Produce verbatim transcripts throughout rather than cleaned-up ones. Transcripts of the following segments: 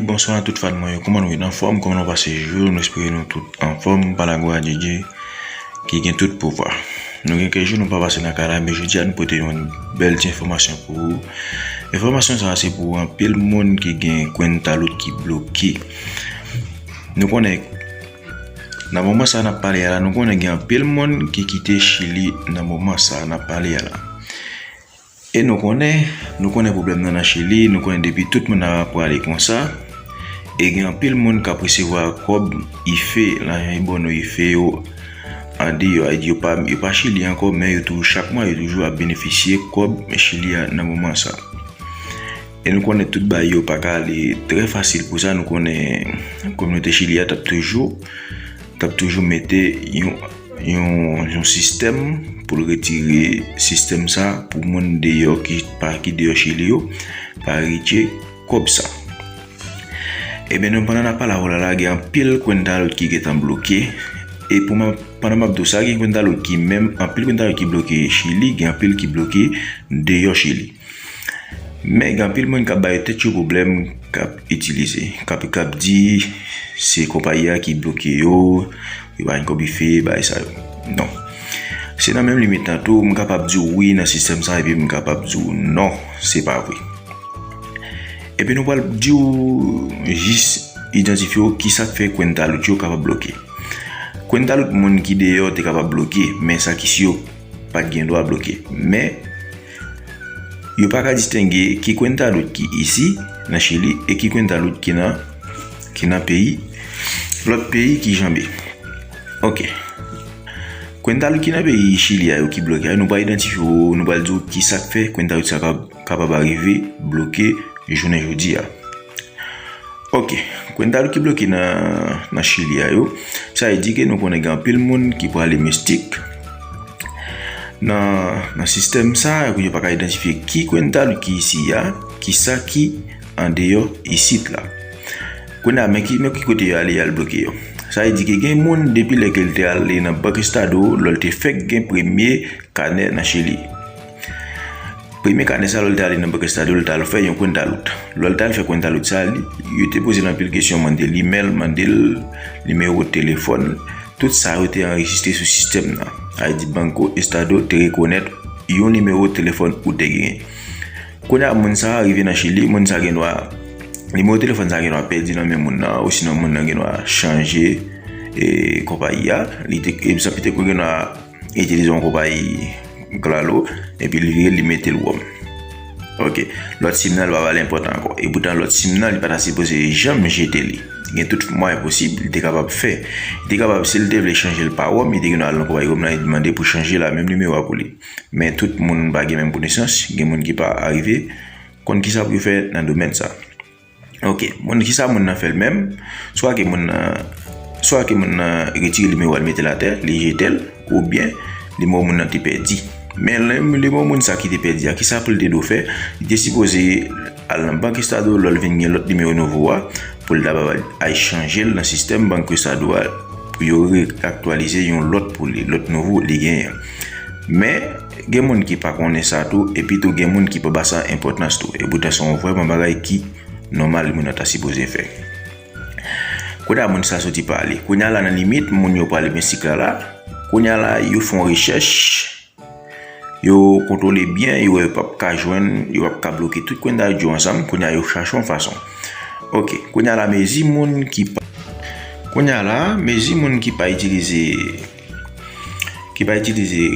Bonswa a tout fan mwen yo, kòman nou ye? Anfòm? Kòman nou pase jou? Nou espere nou tout anfòm, pa lagwa a Djedje ki gen tout pouvwa. Nou gen kèk jou nou pa pase nan kay la, men jodi a nou pote yon bèl ti enfòmasyon pou ou. Enfòmasyon sa a se pou anpil moun ki gen kwenta lout ki bloke. Nou konnen, nan moman sa n ap pale a la, nou konnen gen anpil moun ki kite Chili nan moman sa n ap pale a la. E nou konnen, nou konnen pwoblèm nan nan Chili, nou konnen depi tout moun ap prale konsa. E gen anpil moun k ap resevwa kòb ife, lajan ibono ife yo andeyò, yo pa, yo pa Chili ankò, men yo toujou, chak mwa, yo toujou ap benefisye kòb Chili a nan moman sa. E nou konnen tout bagay yo pa ka ale trè fasil pou sa, nou konnen kominote Chili a t ap toujou, t ap toujou mete yon, yon, yon sistèm pou l retire sistèm sa pou moun deyò ki pa, ki deyò Chili yo pa retire kòb sa. Ebyen, nou, pandan n ap pale avè w la, la, gen anpil kwenta lout ki gentan bloke. E pou mwen, pandan m ap di w sa, gen kwenta lout ki menm, anpil kwenta lout ki bloke Chili, gen anpil ki bloke deyò Chili. Men gen anpil moun k ap ba yo tèt yo pwoblèm, k ap itilize, k ap, k ap di se konpayi a ki bloke yo, yo pa gen kòb ife, bagay sa yo. Non. Se nan menm limit lan tou, m kapab di w wi nan sistèm sa, epi m kapab di w non, se pa vre. Epi nou pral di w jis idantifye w kisa k fè kwenta lout yo kapab bloke. Kwenta lout moun ki deyò te kapab bloke, men sa ki si yo pa t gen dwa bloke. Men, yo pa ka distenge ki kwenta lout ki isi, nan Chili, e ki kwenta lout ki nan, ki nan peyi, lòt peyi ki janbe. Ok. Kwenta lout ki nan peyi Chili a yo ki bloke a, nou pral idantifye w, nou pral di w kisa k fè kwenta lout sa ka, kapab arive bloke jounen jodi a. Ok, kwenta lout ki bloke nan, nan Chili a yo, sa vle di ke nou konnen gen anpil moun ki prale mistik nan, nan sistèm sa a, pou yo pa ka idantifye ki kwenta lout ki isi a, kisa ki andeyò isit la. Kounye a, men ki, men ki kote yo ale, y al bloke yo. Sa vle di ke gen moun, depi lè ke l te ale nan Bank Estado, lè l te fèk gen premye kanè nan Chili. Premye kanè sa, lè l te ale nan Bank Estado, l t al fè yon kwenta lout. Lè l t al fè kwenta lout sa, li, yo te poze l anpil kesyon, mande l imèl, mande l nimewo telefòn. Tout sa yo te anrejistre sou sistèm nan. Sa vle di Banco Estado te rekonèt yon nimewo telefòn ou te genyen. Kounye a, moun sa a rive nan Chili, moun sa a gen dwa, nimewo telefòn sa a gen dwa pèdi nan men moun nan, osinon moun nan gen dwa chanje, e, konpayi a. Li te, e, sa petèt gen dwa itilize yon konpayi Claro, epi li vire, li mete l wòm. Ok. Lòt sim nan, li pa ba l enpòtans ankò. E poutan, lòt sim nan, li pa ta sipoze janm jete li. Gen tout mwayen posib, li te kapab fè. Li te kapab, si l te vle chanje l pa wòm, li te gen dwa al nan konpayi wòm nan, e mande pou chanje la menm nimewo a pou li. Men tout moun pa gen menm konesans, gen moun ki pa arive konn kisa pou yo fè nan domèn sa. Ok, moun, kisa moun nan fè l menm? Swa ke moun nan, swa ke moun nan retire nimewo a, l mete l atè, li jete l, oubyen nimewo moun nan te pèdi. Men lè, nimewo moun sa ki te pèdi a, kisa pou l te dwe fè? Li te sipoze al nan Bank Estado, lè l vin gen lòt nimewo nouvo a, pou l ta kapab al chanje l nan sistèm Bank Estado a, pou yo reaktyalize yon lòt pou li, lòt nouvo li genyen. Men, gen moun ki pa konnen sa tou, epi tou gen moun ki pa ba sa enpòtans tou. E poutan se yon vrèman bagay ki nòmal moun nan ta sipoze fè. Kounye a moun sa soti pale. Kounye a la nan limit, moun yo pale mistik la la. Kounye a la, yo fè yon rechèch, yo kontwole byen, yo wè yo p ap ka jwenn, yo p ap ka bloke tout kwenta yo ansanm. Kounye a yo chache yon fason. Ok, kounye a la mezi moun ki pa, kounye a la, mezi moun ki pa itilize ki pa itilize,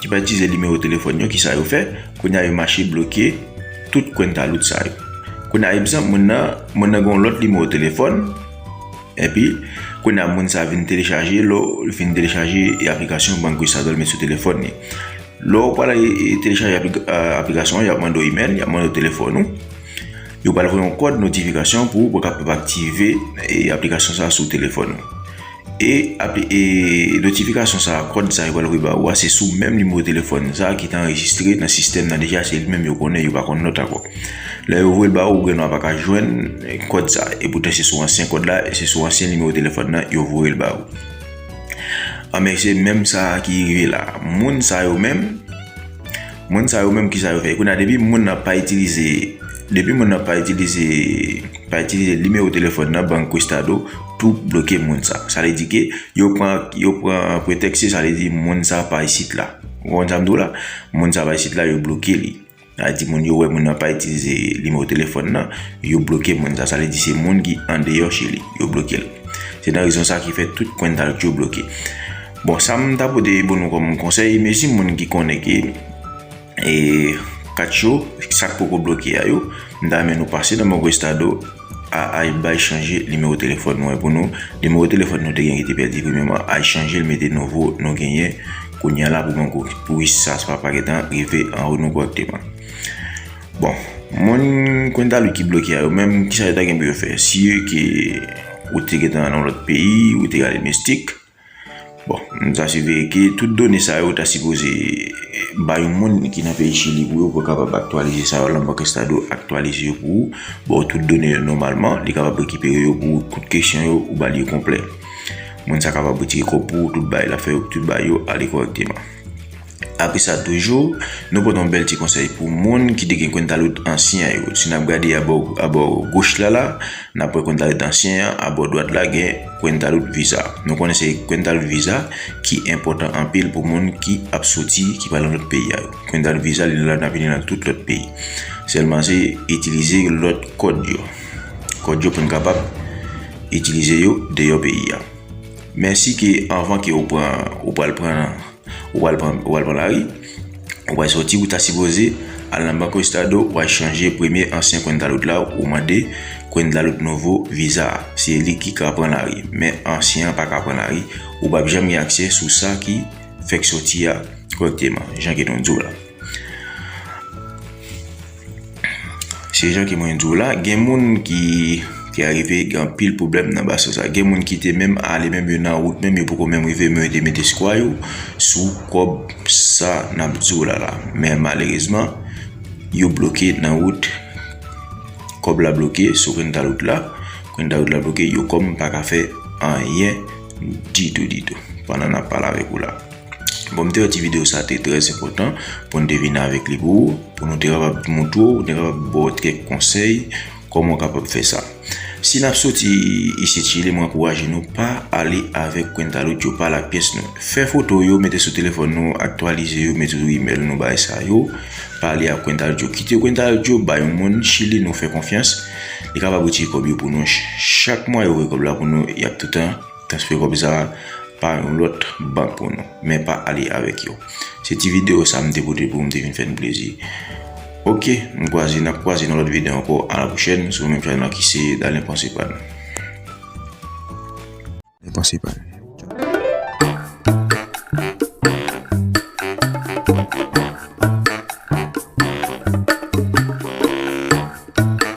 ki pa itilize nimewo telefòn yo, kisa yo fè? Kounye a yo mache bloke tout kwenta lout sa yo. Kounye a egzanp, moun nan, moun nan gen yon lòt nimewo telefòn, epi kounye a moun sa vin telechaje, lè w fin telechaje e aplikasyon Banco Estado l met sou telefòn li. Lè w pral, e, e, telechaje aplik-, a, aplikasyon an, y ap mande w imèl, y ap mande w telefòn ou. Yo pral voye yon kòd notifikasyon pou ou, pou w kapab aktive, e, aplikasyon sa a sou telefòn ou. E, apli-, e, notifikasyon sa a, kòd sa a yo pral voye ba ou a, se sou menm nimewo telefòn sa a ki te anrejistre nan sistèm nan deja, se li menm yo konnen, yo pa konn lòt ankò. Lè yo voye l ba ou, ou gen dwa pa ka jwenn, e, kòd sa a. E poutan se sou ansyen kòd la, e se sou ansyen nimewo telefòn nan yo voye l ba ou. Anben, se menm sa a ki rive la. Moun sa yo menm, moun sa yo menm, kisa yo fè? Kounye a, depi moun nan pa itilize, depi moun nan pa itilize pa itilize nimewo telefòn nan, BancoEstado tou bloke moun sa. Sa vle di ke yo pran, yo pran pretèks, sa vle di moun sa pa isit la. Ou konprann sa m di w la? Moun sa pa isit la, yo bloke li. Sa vle di moun yo wè moun nan pa itilize nimewo telefòn nan, yo bloke moun sa. Sa vle di se moun ki andeyò Chili, yo bloke l. Se nan rezon sa ki fè tout Cuentalot yo bloke. Bon, sa m ta pote pou nou kòm konsèy, mezi moun ki konnen ke e, kat yo, sa k poko bloke a yo, m ta renmen nou pase nan BancoEstado a, al bay chanje nimewo telefòn nou an pou nou. Nimewo telefòn nou te gen ki te pèdi premyèman, al chanje l, mete nouvo nou genyen kounye a la pou Banco, pou sa pa, pa gentan rive anwo nou kòrèkteman. Bon, moun Cuentalot ki bloke a yo menm, kisa yo ta gen pou yo fè? Si ke ou te gentan nan yon lòt peyi, ou te gade domestik, bon, m ta siveye ke tout done sa yo ta sipoze bay yon moun ki nan peyi Chili pou yo, pou kapab aktyalize sa yo, lan BancoEstado aktyalize yo pou ou, ba w tout done yo nòmalman, li kapab rekipere yo pou ou, tout kesyon yo, ou ba li yo konplè. Moun sa kapab retire kòb pou ou, tout bagay, l ap fè yo, tout bagay yo ale kòrèkteman. Apre sa, toujou, nou pote yon bèl ti konsèy pou moun ki te gen Cuentalot ansyen yo. Si n ap gade abò, abò goch la, la, n ap wè Cuentalot ansyen an, abò dwat la, gen Cuentalot Visa. Nou konnen se Cuentalot Visa ki enpòtan anpil pou moun ki ap soti, ki pral nan lòt peyi a yo. Cuentalot Visa, li la, n ap vini nan tout lòt peyi. Sèlman se itilize lòt kòd yo. Kòd yo pou n kapab itilize yo deyò peyi a. Men si ke anvan ke ou pran, ou pral pran, ou pral pran, ou pral pran lari, ou pral soti, ou ta sipoze al nan BancoEstado, ou al chanje premye ansyen Cuentalot la, ou mande Cuentalot nouvo Visa a. Se li ki ka pran lari. Men ansyen an pa ka pran lari. Ou p ap janm gen aksè sou sa ki fèk soti a kòrèkteman, jan ke nou di w la. Se jan ke mwen di w la, gen moun ki te arive gen anpil pwoblèm nan bato sa. Gen moun ki te menm ale, menm yo nan wout, menm yo poko menm rive, men yo te mete skwa yo sou kòb sa n ap di w la la. Men malerezman, yo bloke nan wout. Kòb la bloke sou Cuentalot la. Cuentalot la bloke, yo kòm pa ka fè anyen ditou, ditou. Pandan n ap pale avèk ou la. Bon, m te wè ti videyo sa te trè enpòtan pou n te vin avèk li pou ou, pou nou te kapab montre w, nou te kapab ba w kèk konsèy, kòman w kapab fè sa. Si n ap soti isit Chili, mwen ankouraje nou pa ale avèk Cuentalot yo, pa lage pyès nou. Fè foto yo, mete sou telefòn nou, aktyalize yo, mete sou imèl nou, bagay sa yo. Pa ale ak Cuentalot yo. Kite Cuentalot yo, bay yon moun Chili nou fè konfyans. Li kapab retire kòb yo pou nou. Ch-, chak mwa yo voye kòb la pou nou, y ap toutan transfere kòb sa a pa yon lòt bank pou nou, men pa ale avèk yo. Se ti videyo sa m te pote pou m te vin fè n plezi. Oke, m kwaze, n ap kwaze nan lòt videyo ankò. A la pwochèn, sou menm chanèl la ki se Dalen Panse Pa Nou. Dalen Panse Pa Nou.